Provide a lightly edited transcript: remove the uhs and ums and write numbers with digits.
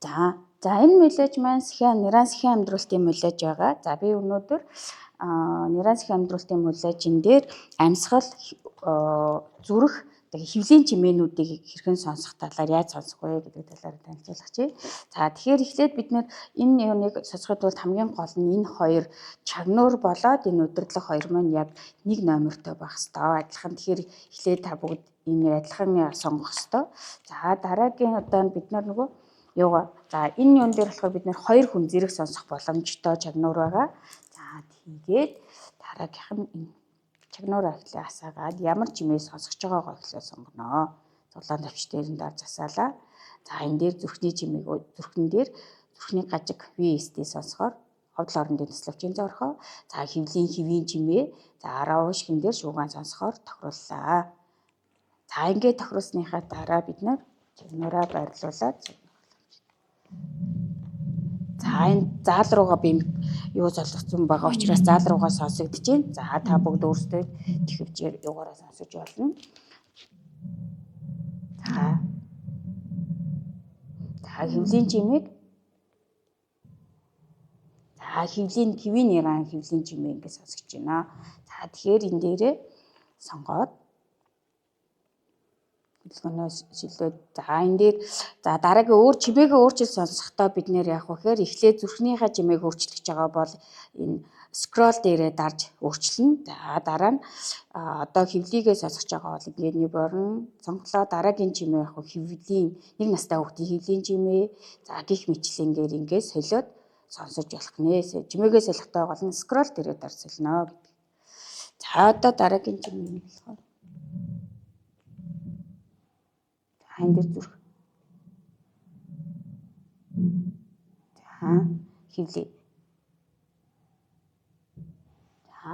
За энэ мөлөөж маань Сэхэн Нэран Сэхэн амьдруултын мөлөөж байгаа. За би өнөөдөр Нэран Сэхэн амьдруултын мөлөөжин дээр амьсгал, зүрх, тэгээ хөвлийн чимээнүүдийг хэрхэн сонсох талаар, яаж сонсох вэ гэдэг талаар танилцуулах чинь. За тэгэхээр эхлээд бид нэр энэ юуныг сонсохын тулд хамгийн гол нь энэ хоёр чагнуур болоод энэ удирдлага хоёр маань яг нэг номертой байх ёстой. Адилхан тэгэхээр эхлээд та бүгд энэ адилхан сонгох ёстой. За дараагийн одоо бид нар нөгөө юугаа за энэ юун дээр болохоор бид нэр хоёр хүн зэрэг сонсох боломжтой чагнуур байгаа. За тэгээд дараагийнх нь энэ чагнуураа эхлээ асаагаад ямар чимээ сонсож байгаагаа эхлээ сонгоно. Зулаан төвч дээр нь дарж асаалаа. За энэ дээр зүрхний чимээг зүрхэн дээр зүрхний гажиг VSD сонсохоор ховдол орондын туславчийн зорхоо. За хөвлийн хэвийн чимээ за 10 шигэн дээр шуугаан сонсохоор тохирууллаа. За ингээд тохируулсныхаа дараа бид нар чагнуураа байрлуулад. За энэ заал руугаа би юу золгоцсон байгаа учраас заал руугаа сонсогдож байна. За та бүгд өөрсдөө тэхвчээр юугаараа сонсож болно. За. За хөвлийн чимээг за хөвлийн хэвийн нэран хөвлийн чимээ ингэ сонсогдож байна. За тэгэхээр энэ дээрээ сонгоод хөдөлгөөнөөс шилдээд за энэ дээр за дараагийн өөр чимээгээ өөрчилж сонсохдоо бид нэр яах вэ гэхээр эхлээд зүрхнийхээ чимээг өөрчлөх гэж байгаа бол энэ scroll дээрээ дарж өөрчилнө. За дараа нь одоо хөвлийгээ сонсож байгаа бол ингээд нэг борн сонголоо. Дараагийн чимээ яг хөвлийн нэг настай хүүхдийн хөвлийн чимээ за гих мэтлэнгээр ингээд солиод сонсож болох нэ. Чимээгээ солихдоо гол нь scroll дээрээ дарж солино гэдэг. За одоо дараагийн чимээ нь болохоор энэ дээр зүрх. За хөвлөе. За